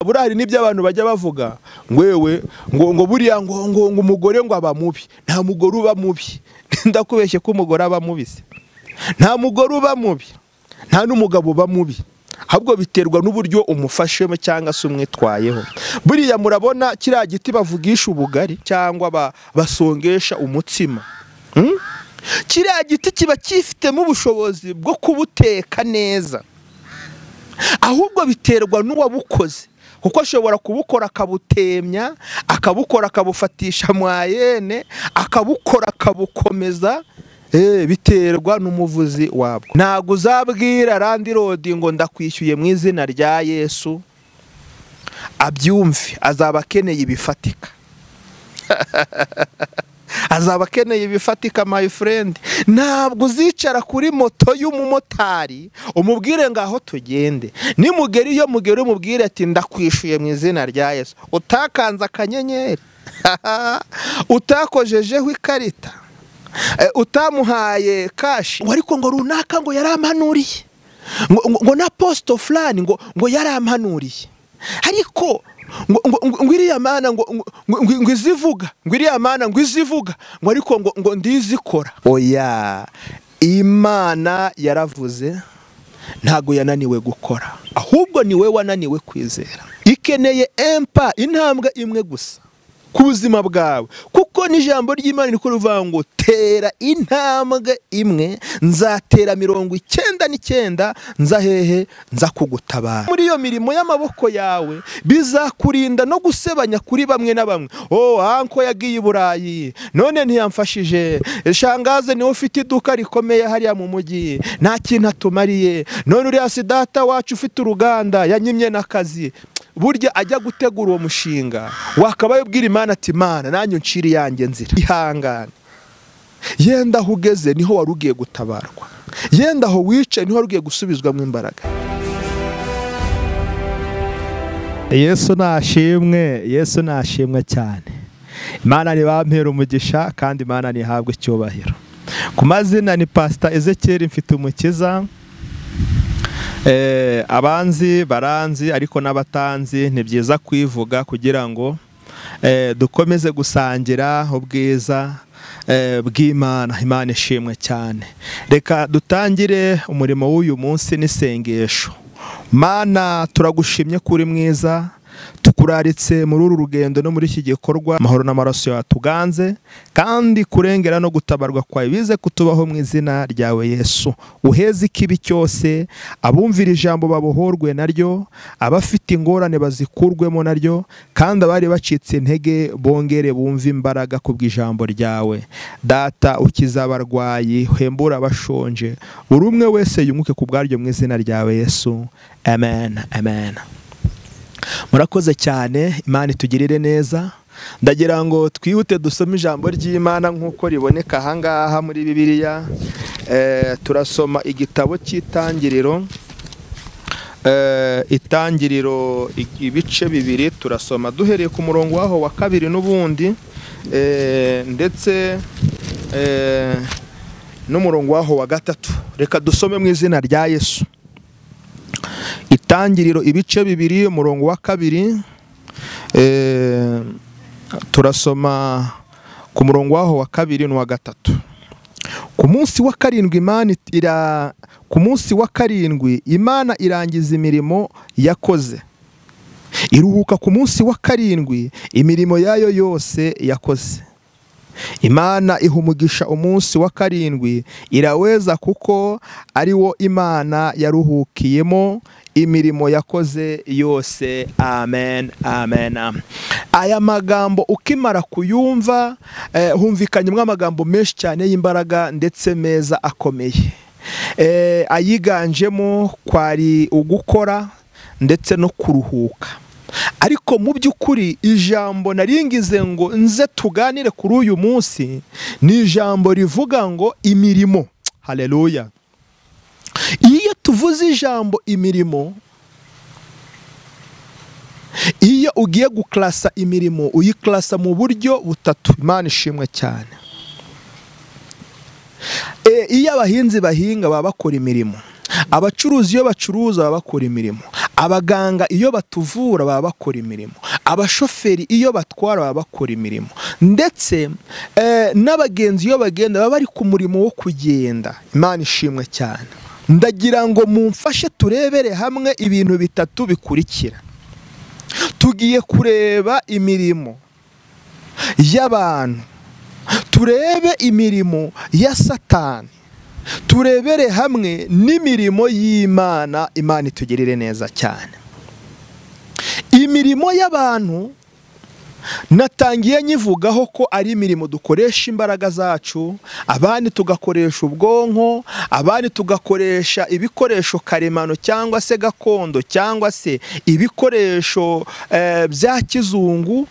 Burari nibyo abantu bajya bavuga ngwewe ngo buriya ngo umugore ngo aba mubi. Nta mugore uba mubi. Ndakubeshye ko umugore aba mubi se. Nta mugore uba mubi. Nta n'umugabo uba mubi. Ahubwo biterwa n'uburyo umufashemo cyangwa se umwitwayeho. Buriya murabona kiriya giti bavugisha ubugari cyangwa basongesha umutsima. Kiriya giti kiba cyifitemo ubushobozi bwo kubuteka neza. Ahubwo biterwa n'uwabukoze. Kuko ashobora kubukora akabutemya, akabukora akabufatisha mwayene, akabukora akabukomeza, biterwa n'umuvuzi wabwo. Ntago uzabwira landlord ngo ndakwishyuye mu izina rya Yesu abyumve, azaba akeneye ibifatika. Azaba akeneye ibifatika my friend. Ntabwo uzicara kuri moto y'umumotari umubwire ngaho tugende. Nimugeri iyo mugeri umubwire ati ndakwishuye mu izina rya Yesu. Utakanze akanyenyeri. Utakojejeho ikarita. Utamuhaye cash. Ariko ngo runaka ngo yarampanuriye. Ngo na posto fulani ngo yarampanuriye. Ariko ngo iriya mana ngo izivuga, ngo iriya mana ngo izivuga, ngo ariko ngo ndizikora. Oya, Imana yaravuze ntago yananiwe gukora, ahubwo ni we wananiwe kwizera. Ikeneye empa intambwe imwe gusa ku buzima bwawe, kuko n'ijambo ry'Imana riko rivuga ngo tera intambwe imwe nzatera 99 nza hehe nza kugutabara. Muri iyo mirimo y'amaboko yawe bizakurinda no gusebanya kuri bamwe na bamwe. Oh, anko yagiye i Burayi none ntiyamfashije, shangaze niwe ufite iduka rikomeye hariya mu mujyi nta kintu atumariye, none uriya si data wacu ufite uruganda yanyimye n'akazi. Burya ajya gutegura uwo mushinga wakabaye ubwira Imana ati Imana nanyu nciri yanjye nzira. Ihangane, yenda aho ugeze niho wari ugiye gutabarwa, yenda aho wicaye niho wari ugiye gusubizwamo imbaraga. Yesu nashimwe, Yesu nashimwe cyane. Imana nibampera umugisha kandi Imana nihabwe icyubahiro. Ku mazina ni Pastor Ezekiel Mfitumukiza. Abanzi baranzi ariko n'abatanzi ni byiza kwivuga kugira ngo dukomeze gusangira ubwiza bw'Imana. Imana ishimwe cyane. Reka dutangire umurimo w'uyu munsi n'isengesho. Mana, turagushimye kuri mwiza, tukuraritse muri uru rugendo no muri iki gikorwa. Amahoro n'amaraso yawe tuganze, kandi kurengera no gutabarwa kwawe bize kutubaho mu izina ryawe Yesu. Uheze ikibi cyose, abumvira ijambo babohorwe naryo, abafite ingorane bazikurwemo naryo, kandi abari bacitse intege bongere bumve imbaraga kubw'ijambo ryawe. Data, ukiza abarwayi, uhembura abashonje, buri umwe wese yunguke ku bwaryo mu izina ryawe Yesu. Amen, amen. Murakoze cyane, Imana itugirire neza. Ndagira ngo twihute dusome ijambo ry'Imana nk'uko riboneka ahangaha muri Bibiliya. Turasoma igitabo cy'Itangiriro, Itangiriro ibice 2, turasoma duhereye ku murongo waho wa 2 n'ubundi, ndetse n'umurongo waho wa 3. Reka dusome mu izina rya Yesu. Itangiriro ibice 2 umurongo wa 2, turasoma ku murongo waho wa 2 n'uwa 3. Ku munsi wa karindwi Imana ku munsi wa karindwi Imana irangiza imirimo yakoze, iruhuka ku munsi wa karindwi imirimo yayo yose yakoze. Imana ihumugisha umunsi wa karindwi iraweza, kuko ari wo Imana yaruhukiyemo imirimo yakoze yose. Amen, amen. Aya magambo ukimara kuyumva humvikanyemo amagambo menshi cyane y'imbaraga ndetse meza akomeye. Ayiganjemo kwari ugukora ndetse no kuruhuka. Ariko mu by'ukuri ijambo naringize ngo nze tuganire kuri uyu munsi ni ijambo rivuga ngo imirimo. Haleluya. Iyo tuvuze ijambo imirimo, iyo ugiye guklasa imirimo uyiklasa mu buryo butatu. Imana ishimwe cyane. Iyo abahinzi bahinga baba bakora imirimo, abacuruzi iyo bacuruza baba bakora imirimo, Abaganga iyo batuvura baba bakora imirimo, abashoferi iyo batwara baba bakora imirimo, ndetse n'abagenzi iyo bagenda baba bari ku murimo wo kugenda. Imana ishimwe cyane. Ndagira ngo mumfashe turebere hamwe ibintu bitatu bikurikira. Tugiye kureba imirimo y'abantu, turebe imirimo ya Satani, turebere hamwe n'imirimo y'Imana. Imana itugirire neza cyane. Imirimo y'abantu natangiye nyivugaho ko ari imirimo dukoresha imbaraga zacu, abandi tugakoresha ubwonko, abandi tugakoresha ibikoresho karemano cyangwa se gakondo cyangwa se ibikoresho bya kizungu,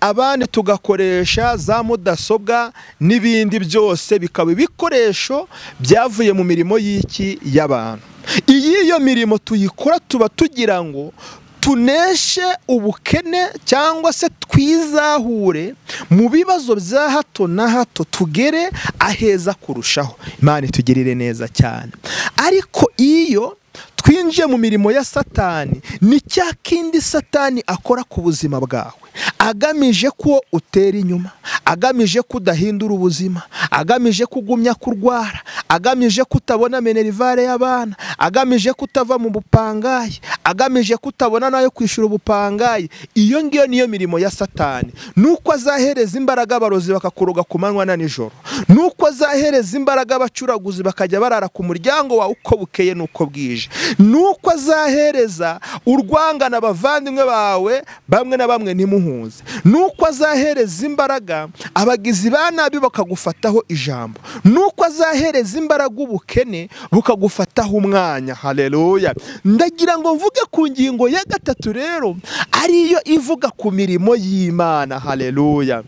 abandi tugakoresha za mudasobwa n'ibindi byose bikaba ibikoresho byavuye mu mirimo y'iki y'abantu. Iyo mirimo tuyikora tuba tugira ngo tuneshe ubukene cyangwa se twizahure mu bibazo bya hato na hato, tugere aheza kurushaho. Imana itugirire neza cyane. Ariko iyo twinjiye mu mirimo ya Satani, ni cya kindi Satani akora ku buzima bwawe, agamije ko utera inyuma, agamije kudahindura ubuzima, agamije kugumya kurwara, agamije kutabona minerivare y'abana, agamije kutava mu bupangayi, agamije kutabona nayo kwishyura ubupangayi. Iyo ngiyo niyo mirimo ya Satani. Nuko azahereza imbaraga abarozi bakakuroga ku manywa na nijoro, nuko azahereza imbaraga abacuraguzi bakajya barara ku muryango wawe uko bukeye nuko bwije, nuko azahereza urwangana abavandimwe bawe bamwe na bamwe ntimuhuze, nuko azahereza imbaraga abagizi ba nabi bakagufataho ijambo, nuko azahereza imbaraga ubukene bukagufataho umwanya. Haleluya. Ndagira ngo mvuge ku ngingo ya gatatu rero, ariyo ivuga ku mirimo y'Imana. Haleluya.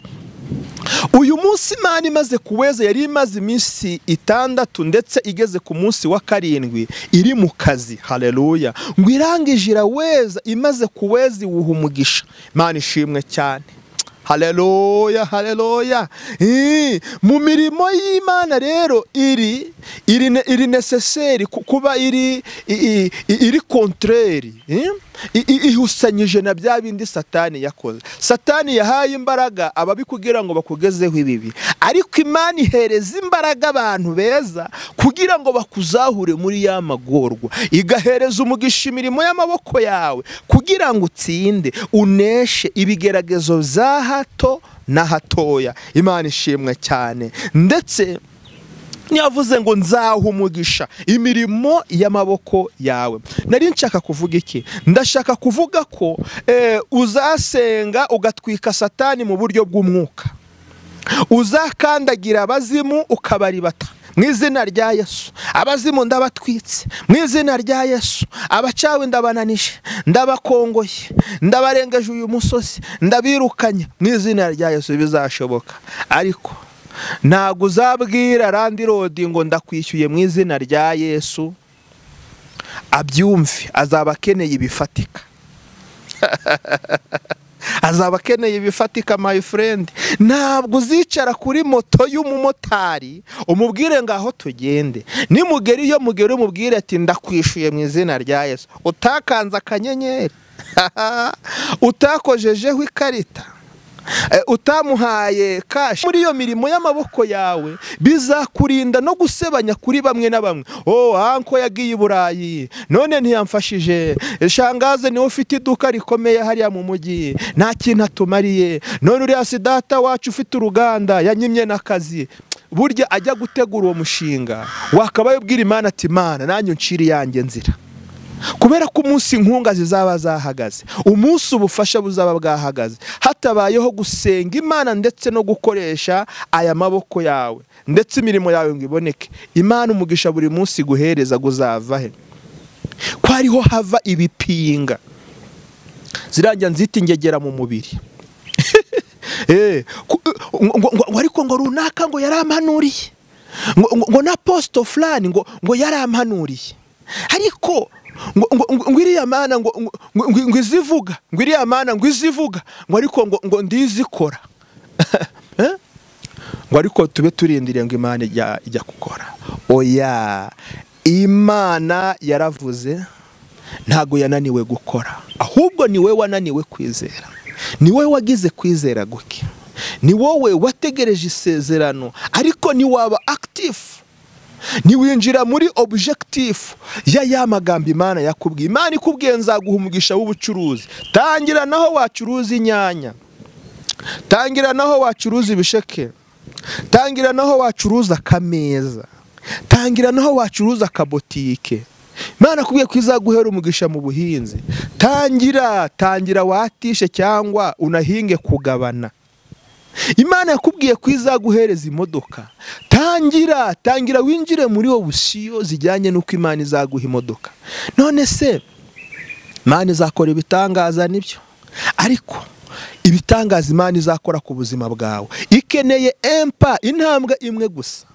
Uyu munsi Imana imaze kuweza, yari imaze iminsi 6 ndetse igeze ku munsi wa 7 iri mu kazi. Haleluya. Ngo irangije iraweza, imaze kuweza iwuha umugisha. Imana ishimwe cyane. Haleluya, haleluya. Mu mirimo y'Imana rero iri necessaire kuba iri contraire, ihusanyije na bya bindi Satani yakoze. Satani yahaye imbaraga ababi kugira ngo bakugezeho ibibi, ariko Imana ihereza imbaraga abantu beza kugira ngo bakuzahure muri ya magorwa, igahereza umugisha imirimo y'amaboko yawe kugira ngo utsinde uneshe ibigeragezo bya hato na hatoya. Imana ishimwe cyane. Ndetse ntiyavuze ngo nzaha umugisha imirimo y'amaboko yawe. Nari nshaka kuvuga iki? Ndashaka kuvuga ko uzasenga ugatwika Satani mu buryo bw'umwuka, uzakandagira abazimu ukabaribata mu izina rya Yesu. Abazimu ndabatwitse mu izina rya Yesu, abacawe ndabananije, ndabakongoye, ndabarengeje uyu musozi, ndabirukanye mu izina rya Yesu. Bizashoboka. Ariko ntabwo uzabwira landirodi ngo ndakwishyuye mu izina rya Yesu abyumve, azaba akeneye ibifatika. Azaba akeneye ibifatika my friend. Ntabwo uzicara kuri moto y'umumotari umubwire ngaho tugende, nimugera iyo mugera umubwire ati ndakwishyuye mu izina rya Yesu, utakanze akanyenyeri, utakojejeho ikarita, utamuhaye kashi. Muri iyo mirimo y'amaboko yawe bizakurinda no gusebanya kuri bamwe na bamwe. Oh, anko yagiye i Burayi none ntiyamfashije, shangaze niwe ufite iduka rikomeye hariya mu mujyi nta kintu atumariye, none uriya si data wacu ufite uruganda yanyimye n'akazi. Burya ajya gutegura uwo mushinga wakabaye ubwira Imana ati Imana nanjye uncire yanjye nzira, kubera ko umunsi inkunga zizaba zahagaze, umunsi ubufasha buzaba bwahagaze, hatabayeho gusenga Imana ndetse no gukoresha aya maboko yawe ndetse imirimo yawe ngo iboneke. Imana umugisha buri munsi guhereza guzava he? Ko ariho hava ibipinga zirajya nzita ingegera mu mubiri. Ngo ariko ngo runaka ngo yarampanuriye, ngo na apostle fulani ngo yarampanuriye, ariko ngo iriya mana ngo izivuga, ngo iriya mana ngo izivuga, ngo ariko ngo ndizikora, ngo ariko tube turindiriye ngo Imana ijya gukora. Oya, Imana yaravuze ntago yananiwe gukora, ahubwo ni wowe wananiwe kwizera, ni wowe wagize kwizera guke, ni wowe wategereje isezerano ariko ntiwaba active, niwinjira muri objective ya magambo Imana yakubwiye. Imana ikubwiye nzaguha umugisha w'ubucuruzi, tangira naho wacuruza inyanya, tangira naho wacuruza ibisheke, tangira naho wacuruza akameza, tangira naho wacuruza akabotike. Imana kubwiye ko izaguhera umugisha mu buhinzi, tangira watishe cyangwa unahinge kugabana. Imana yakubwiye ko izaguhereza imodoka, tangira winjire muri option zijyanye n'uko Imana izaguha imodoka. None se Imana izakora ibitangaza? Nibyo, ariko ibitangaza Imana izakora ku buzima bwawe ikeneye empa intambwe imwe gusa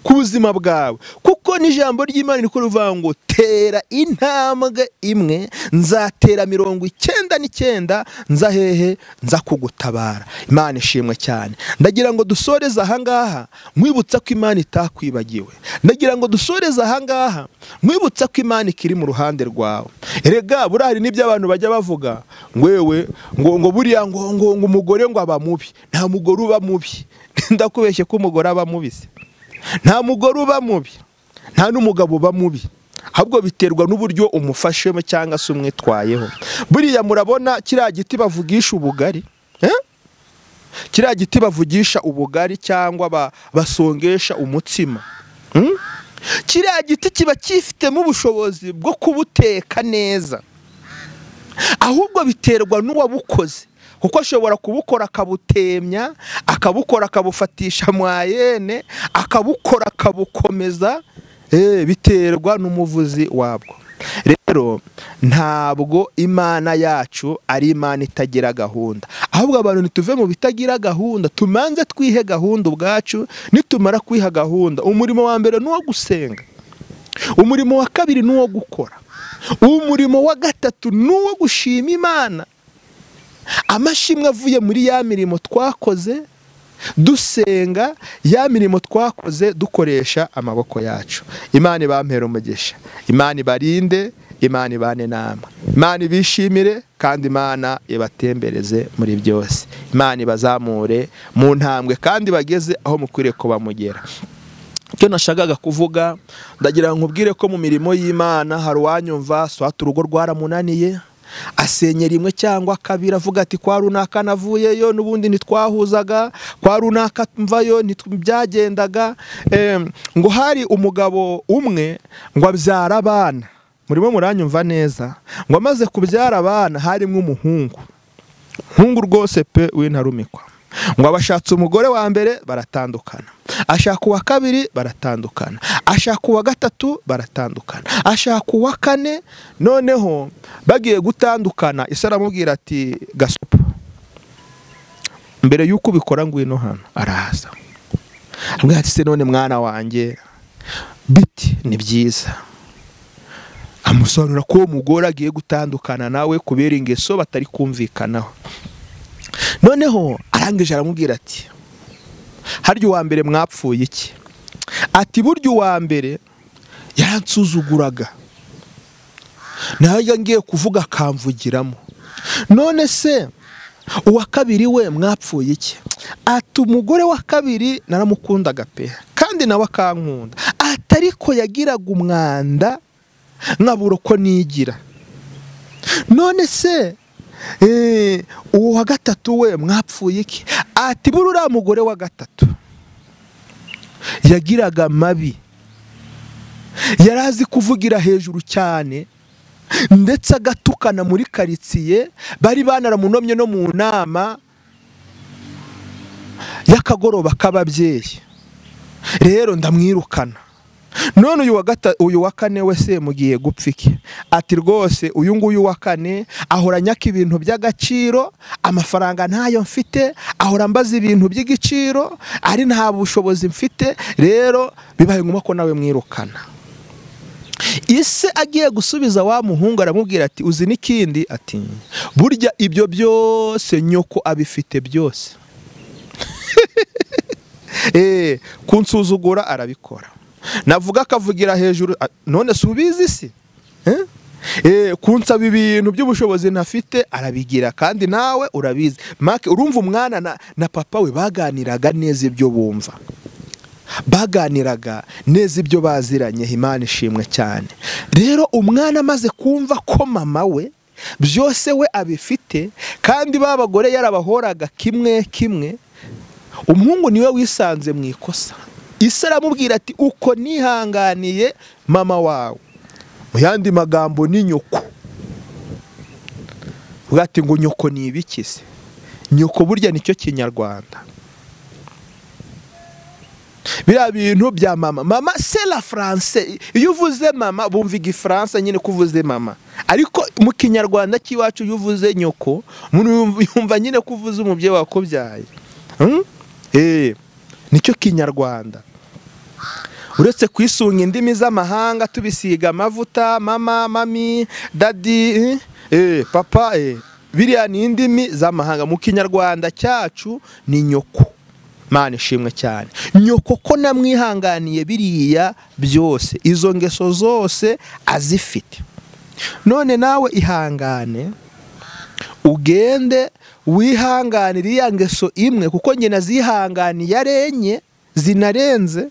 ku buzima bwawe, kuko n'ijambo ry'Imana riko rivuga ngo tera intambwe imwe nzatera 99 nza hehe nza kugutabara. Imana ishimwe cyane. Ndagira ngo dusoreze ahangaha mwibutsa ko Imana itakwibagiwe, ndagira ngo dusoreze ahangaha mwibutsa ko Imana ikiri mu ruhande rwawe. Erega burari nibyo abantu bajya bavuga ngwewe ngo buriya ngo umugore ngo aba mubi. Nta mugore uba mubi, ndakubeshye ko umugore aba mubi se? Nta mugore uba mubi, nta n'umugabo uba mubi, ahubwo biterwa n'uburyo umufashemo cyangwa se umwitwayeho. Buriya murabona kiriya giti bavugisha ubugari, kiriya giti bavugisha ubugari cyangwa basongesha umutsima, kiriya giti kiba cyifitemo ubushobozi bwo kubuteka neza, ahubwo biterwa n'uwabukoze, kuko ashobora kubukora akabutemya, akabukora akabufatisha mwayene, akabukora akabukomeza, biterwa n'umuvuzi wabwo. Rero ntabwo Imana yacu ari Imana itagira gahunda, ahubwo abantu nituve mu bitagira gahunda, tumanze twihe gahunda ubwacu. Nitumara kwiha gahunda, umurimo wa mbere nuwo gusenga, umurimo wa kabiri nuwo gukora, umurimo wa gatatu nuwo gushima Imana. Amashimwe avuye muri ya mirimo twakoze dusenga, ya mirimo twakoze dukoresha amaboko yacu. Imana ibampere umugisha, Imana ibarinde, Imana ibane namwe, Imana ibishimire, kandi Imana ibatembereze muri byose. Imana ibazamure mu ntambwe kandi bageze aho mukwiriye kuba mugera. Icyo nashakaga kuvuga, ndagira ngo nkubwire ko mu mirimo y'Imana hari uwanyumva swata urugo rwaramunaniye, asenyera rimwe cyangwa kabiri, avuga ati kwa runaka navuyeyo n'ubundi ntitwahuzaga, kwa runaka mvayo ntibyagendaga. Ngo hari umugabo umwe ngo abyara abana, murimo muranyumva neza, ngo amaze kubyara abana harimo umuhungu rwose pe w'intarumikwa. Ngo abashatse umugore wa mbere baratandukana, ashaka uwa kabiri baratandukana, ashaka uwa gatatu baratandukana, ashaka uwa kane. Noneho bagiye gutandukana, ise aramubwira ati gasopo, mbere yuko ubikora ngwino hano. Araza aramubwira ati se none mwana wanjye biti ni byiza. Amusobanurira ko uwo mugore agiye gutandukana nawe kubera ingeso batari kumvikanaho. Noneho arangije aramubwira ati harya uwa mbere mwapfuye iki? Ati burya uwa mbere yaransuzuguraga, nayo ngiye kuvuga akamvugiramo. None se uwa kabiri we mwapfuye iki? Ati umugore wa kabiri naramukundaga pe, kandi nawe akankunda, ati ariko yagiraga umwanda nkabura uko nigira. None se uwo wa gatatu we mwapfuye iki? Ati buri uriya mugore wa gatatu yagiraga mabi, yarazi kuvugira hejuru cyane, ndetse agatukana muri karitsiye, bari banaramunomye no mu nama y'akagoroba k'ababyeyi. Rero ndamwirukana. None uyu wa kane we se mugiye gupfa iki? Ati rwose uyu nguyu wa kane ahora anyaka ibintu by'agaciro, amafaranga ntayo mfite, ahora ambaza ibintu by'igiciro, ari nta bushobozi mfite, rero bibaye ngombwa ko nawe mwirukana. Ise agiye gusubiza wa muhungu aramubwira ati uzi n'ikindi? Ati burya ibyo byose nyoko abifite byose. Kunsuzugura arabikora, navuga akavugira hejuru, none si ubizi si? Kunsaba ibintu by'ubushobozi ntafite arabigira, kandi nawe urabizi. Make urumva umwana na papa we baganiraga neza ibyo bumva, baganiraga neza ibyo baziranye. Imana ishimwe cyane. Rero umwana amaze kumva ko mama we byose we abifite, kandi babagore yarabahoraga kimwe kimwe, umuhungu niwe wisanze mu ikosa. Ise aramubwira ati uko nihanganiye mama wawe, mu yandi magambo ni nyoko. Ati ngo nyoko ni ibiki se? Nyoko burya nicyo kinyarwanda. Biriya bintu bya mama, mama c'est la français. Iyo uvuze mama bumva igifaransa nyine ko uvuze mama, ariko mu kinyarwanda cy'iwacu iyo uvuze nyoko umuntu yumva nyine ko uvuze umubyeyi wakubyaye. Nicyo kinyarwanda. Uretse kwisunga indimi z'amahanga tubisiga amavuta, mama, mami, daddy, papa, biriya ni indimi z'amahanga. Mu kinyarwanda cyacu ni nyoko. Imana ishimwe cyane. Nyoko ko namwihanganiye biriya byose, izo ngeso zose azifite. None nawe ihangane, ugende wihanganire iya ngeso imwe, kuko njye nazihanganiye arenye zinarenze.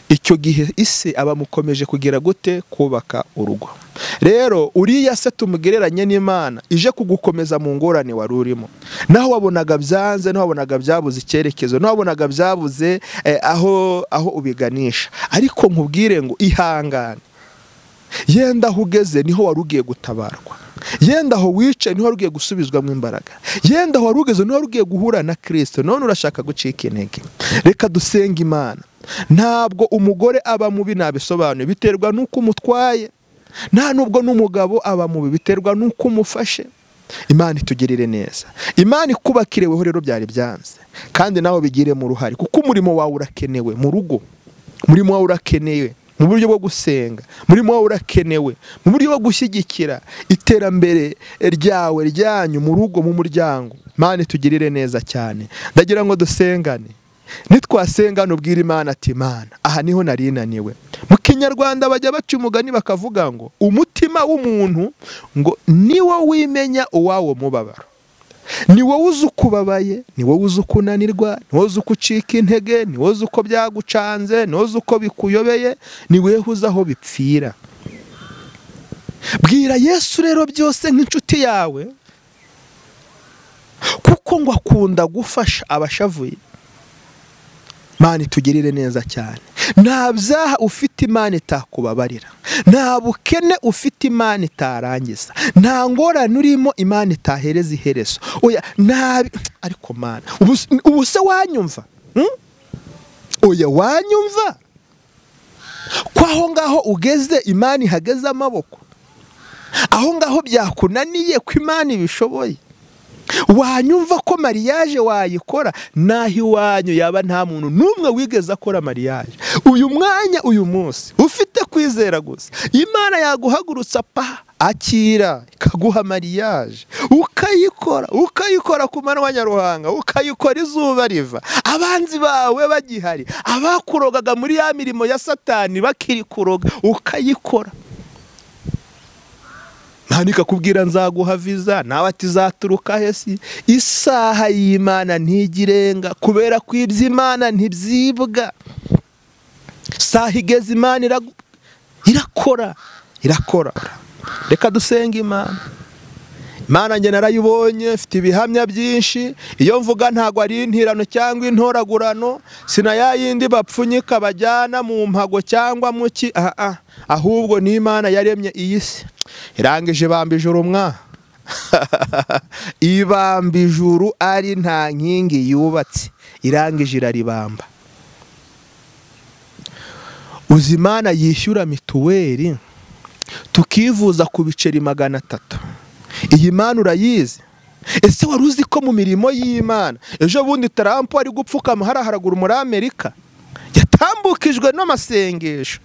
Icyo gihe ise abamukomeje kugira gute? Kubaka urugo. Rero uriya se tumugereranye n'Imana ije kugukomeza mu ngorane wari urimo. Naho wabonaga byanze, naho wabonaga byabuze icyerekezo, naho wabonaga byabuze aho ubiganisha, ariko nkubwire ngo ihangane. Yenda aho ugeze niho wari ugiye gutabarwa, yenda aho wicaye niho wari ugiye gusubizwamo imbaraga, yenda aho wari ugeze niho wari ugiye guhura na Kristo. None urashaka gucika intege. Reka dusenge Imana. Ntabwo umugore aba mubi, nabisobanuye, biterwa n'uko umutwaye. Nta nubwo n'umugabo aba mubi, biterwa n'uko umufashe. Imana itugirire neza, Imana ikubakireweho. Rero byari byanze, kandi nawe bigiremo uruhare, kuko umurimo wawe urakenewe mu rugo, umurimo wawe urakenewe mu buryo bwo gusenga, umurimo wawe urakenewe mu buryo bwo gushyigikira iterambere ryawe ryanyu mu rugo, mu muryango. Imana itugirire neza cyane. Ndagira ngo dusengane. Nitwasengana ubwira Imana ati Imana, aha niho nari naniwe. Mu kinyarwanda bajya baca umugani bakavuga ngo umutima w'umuntu ngo niwo wimenya uwawo mubabaro. Ni wowe uzi uko ubabaye, ni wowe uzi uko unanirwa, ni wowe uzi uko ucika intege, ni wowe uzi uko byagucanze, ni wowe uzi uko bikuyobeye, ni wowe uzi aho bipfira. Bwira Yesu rero byose nk'inshuti yawe, kuko ngo akunda gufasha abashavuye. Imana itugirire neza cyane. Nta byaha ufite Imana itakubabarira, nta bukene ufite Imana itarangiza, nta ngorane urimo Imana itahereza iherezo. Oya, nta ariko Mana, ubu se wanyumva? Oya, wanyumva ko aho ngaho ugeze Imana ihageze amaboko, aho ngaho byakunaniye ko Imana ibishoboye. Wanyumva ko mariage wayikora, naho iwanyu yaba nta muntu n'umwe wigeze akora mariage. Uyu mwanya, uyu munsi ufite kwizera gusa, Imana yaguhagurutsa pa akira ikaguha mariage, ukayikora, ukayikora ku manywa nyaruhanga, ukayikora izuba riva, abanzi bawe bagihari, abakurogaga muri ya mirimo ya Satani bakiri kuroga, ukayikora. Ntanika kubwira nzaguha visa, nawe ati zaturuka hesi. Isaha y'Imana ntigirenga, kubera ko iby'Imana ntibyibwa. Saha igeze Imana irakora, irakora. Reka dusenge Imana. Imana njye narayibonye, mfite ibihamya byinshi. Iyo mvuga ntago ari intirano cyangwa intoragurano, sinayayindi bapfunyika bajyana mu mpago cyangwa muki, ahubwo ni Imana yaremye iyi si. Irangije bamba ijuru mwa ibamba ijuru ari nta nkingi yubatse, irangije iraribamba. Uzi Imana yishyura mituweli tukivuza ku biceri 300. Iyi Mana urayizi? Ese wari uzi ko mu mirimo y'Imana ejo bundi Trump ari gupfukama haraharagura muri Amerika, yatambukijwe n'amasengesho,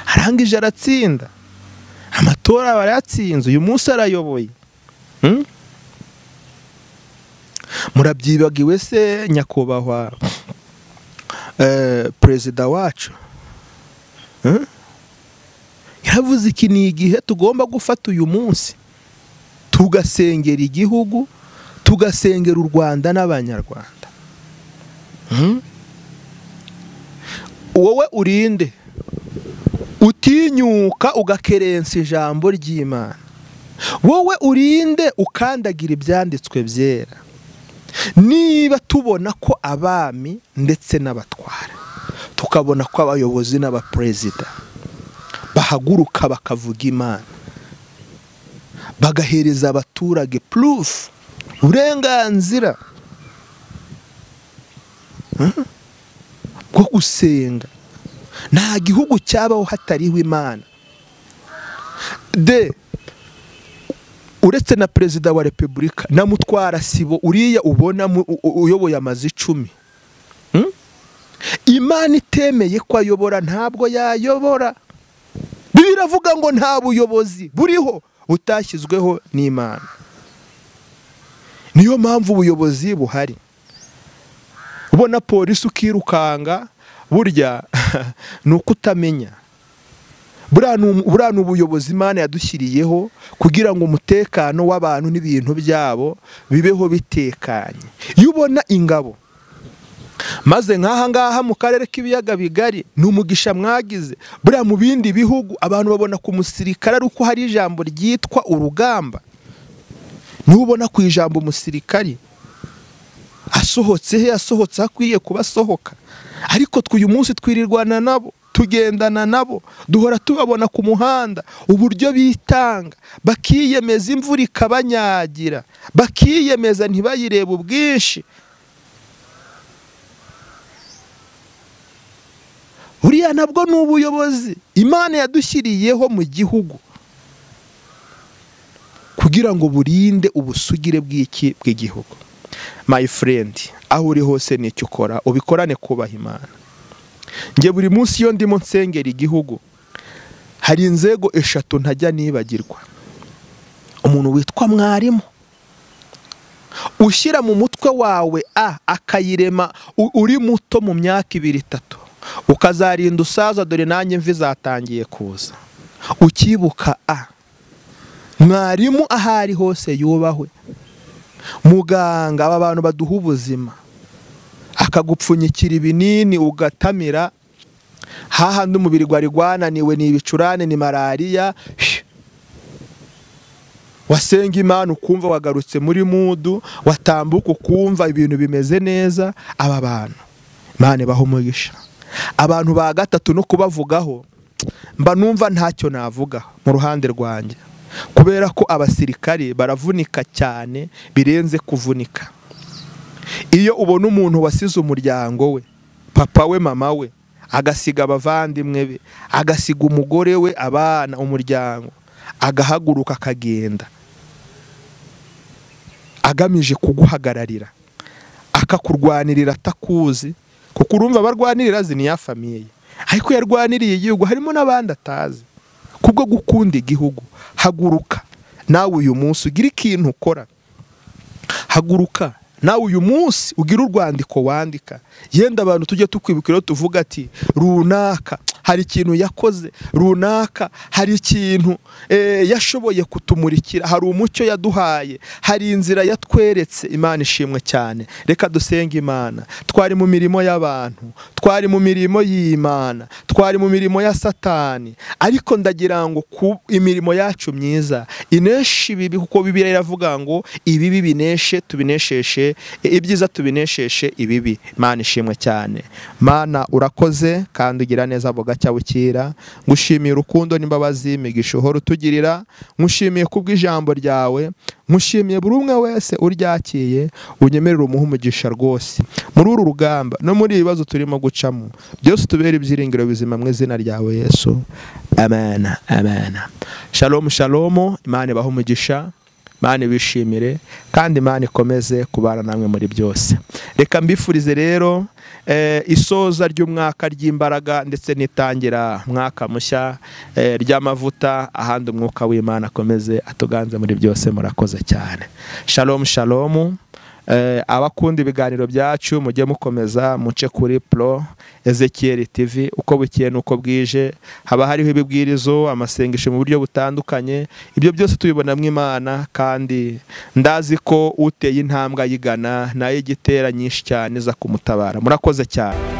arangije aratsinda amatora, barayatsinze, uyu munsi arayoboye. Murabyibagiwe se nyakubahwa perezida wacu? Navuze iki ni igihe tugomba gufata uyu munsi tugasengera igihugu, tugasengera u Rwanda n'Abanyarwanda. Wowe urinde utinyuka ugakerensa ijambo ry'Imana, wowe urinde ukandagira ibyanditswe byera. Niba tubona ko abami ndetse n'abatwara, tukabona ko abayobozi n'abaperezida bahaguruka bakavuga Imana, bagahereza abaturage proof, uburenganzira bwo gusenga. Nta gihugu cyabaho hatariho Imana. De uretse na perezida wa repubulika na mutwara sibo uriya ubona uyoboye amazi 10, Imana itemeye ko ayobora ntabwo yayobora. Biravuga ngo nta buyobozi buriho butashyizweho n'Imana. Niyo mpamvu ubuyobozi buhari. Ubona polisi ukirukanga, burya nuko utamenya. Buriya ni ubuyobozi Imana yadushyiriyeho kugira ngo umutekano w'abantu n'ibintu byabo bibeho bitekanye. Iyo ubona ingabo maze nk'aha ngaha mu karere k'ibiyaga bigari ni umugisha mwagize. Buriya mu bindi bihugu abantu babona ku musirikare ari uko hari ijambo ryitwa urugamba. Nubona ku ijambo umusirikari asohotse he, asohotse akwiriye kuba asohoka. Ariko twuyu munsi twirirwana nabo, tugendana nabo, duhora tubabona ku muhanda uburyo bitanga, bakiyemeza imvura ikabanyagira, bakiyemeza ntibayirebe ubwinshi. Buriya nabwo ni ubuyobozi Imana yadushyiriyeho mu gihugu kugira ngo burinde ubusugire bw'iki bw'igihugu. My friend, aho uri hose n'icyo ukora ubikorane kubaha Imana. Nge buri munsi iyo ndimo nsengera igihugu hari inzego 3 ntajya nibagirwa. Umuntu witwa mwarimu ushyira mu mutwe wawe akayirema uri muto mu myaka 2 3, ukazarinda usaza, dore nanjye imvi zatangiye kuza, ukibuka mwarimu ahari hose yubahwe. Muganga, aba bantu baduha ubuzima, akagupfunyikira ibinini ugatamira hahandi umubiri gwari gwananiwe ni ibicurane ni malaria, wasenga Imana ukumva wagarutse muri mudu, watambuka ukumva ibintu bimeze neza. Aba bantu Imana ibahe umugisha. Abantu ba gatatu no kubavugaho mba numva ntacyo navuga mu ruhande rwanjye, kubera ko abasirikare baravunika cyane birenze kuvunika. Iyo ubona umuntu wasize umuryango we, papa we, mama we, agasiga abavandimwe be, agasiga umugore we, abana, umuryango, agahaguruka akagenda agamije kuguhagararira, akakurwanirira atakuzi, kuko urumva barwanirira azi ni ya famiye, ariko yarwaniriye igihugu harimo n'abandi atazi. Kubwo gukunda igihugu, haguruka nawe uyu munsi ugira ikintu ukora. Haguruka nawe uyu munsi ugira urwandiko wandika. Yenda abantu tujye tukwibukira tuvuga ati runaka hari ikintu yakoze, runaka hari ikintu yashoboye kutumurikira, hari umucyo yaduhaye, hari inzira yatweretse. Imana ishimwe cyane. Reka dusenge Imana. Twari mu mirimo y'abantu, twari mu mirimo y'Imana, twari mu mirimo ya Satani, ariko ndagira ngo ku imirimo yacu myiza ineshe ibibi, kuko Bibiliya iravuga ngo ibibi bineshe tubinesheshe, ibyiza tubinesheshe ibibi. Imana ishimwe cyane. Mana urakoze kandi ugira neza bugacya bukira. Ngushimiye urukundo n'imbabazi, imigisha uhora utugirira. Ngushimiye kubw'ijambo ryawe, ngushimiye buri umwe wese uryakiye, unyemerera umuhe umugisha rwose muri uru rugamba no muri ibibazo turimo gucamo byose, tubere ibyiringiro bizima mu izina ryawe Yesu. Amen, amen. Shalom, shalom. Imana ibahe umugisha, Imana ibishimire, kandi Imana ikomeze kubana namwe muri byose. Reka mbifurize rero isoza ry'umwaka ry'imbaraga ndetse n'itangira mwaka mushya ry'amavuta, ahandi umwuka w'Imana akomeze atuganze muri byose. Murakoze cyane. Shalom, shalom. Abakunda ibiganiro byacu mujye mukomeza muce kuri Pro Ezekiel TV, uko bukeye nuko bwije haba hariho ibibwirizo, amasengesho mu buryo butandukanye. Ibyo byose tubibonamo Imana, kandi ndazi ko uteye intambwe ayigana nayo igitera nyinshi cyane iza kumutabara. Murakoze cyane.